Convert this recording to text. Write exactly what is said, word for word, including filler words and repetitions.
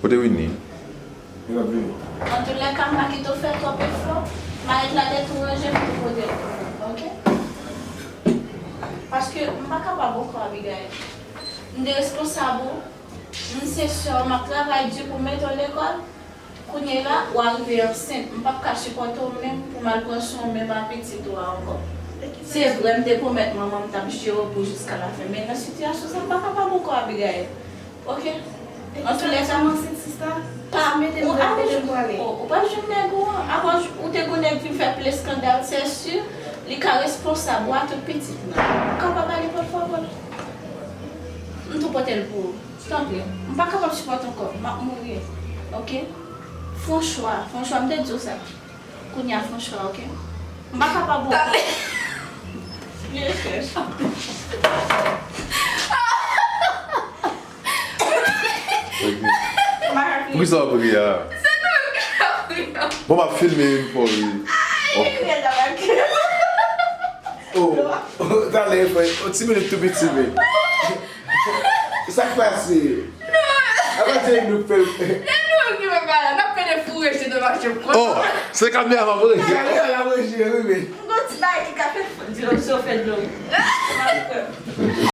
Kote Winnie? Li p ap vini. Antoulèka, m pa kite w fè twòp efò. Malèt la te tou ranje, m tou pote l pou ou, oke? Paske m pa kapab ankò, Abigail. M te responsab ou. M se sè w, m ap travay di pou mete w lekòl. Kounye la, w a rive ansent. M p ap ka sipòte w menm pou m al pran swen w menm a pitit ou a ankò. Se vre, m te pwomèt manman m t ap jere w pou jiska lafen, men nan sitiyasyon sa, m pa kapab ankò, Abigail. Oke? Antoulèka, m ansent, sista. Pa mete m pou kote m prale. Ou, ou pral jwenn nèg ou an. Apre, ou te gon nèg vin fè plis eskandal, se si li ka responsab ou a tout pitit lan. Ou kapab ale pòt fò pou li. M tou pote l pou ou. Tanpri, m pa kapab sipòte ankò, m ap mouri. Oke? Fè yon chwa, fè yon chwa, m te di w sa. Kounye a, fè yon chwa, oke? M pa kapab ankò. Tande. Vye chèch. Poukisa w ap ri a? Se nou ki ap ri a. Bon, m ap filme youn pou ou ri. Ay, ri a. Oh, oh, talè, frè. Oh, ti minit tou piti, men. Sa k pase? Apa se nou k fè l? Se nou ki fè bagay la. N ap pede foure jete mache pran. Oh, se kamera m ap rele. Kamera l ap rele, wi, men. M gon ti bagay ki ka fè di yo so fè dlo.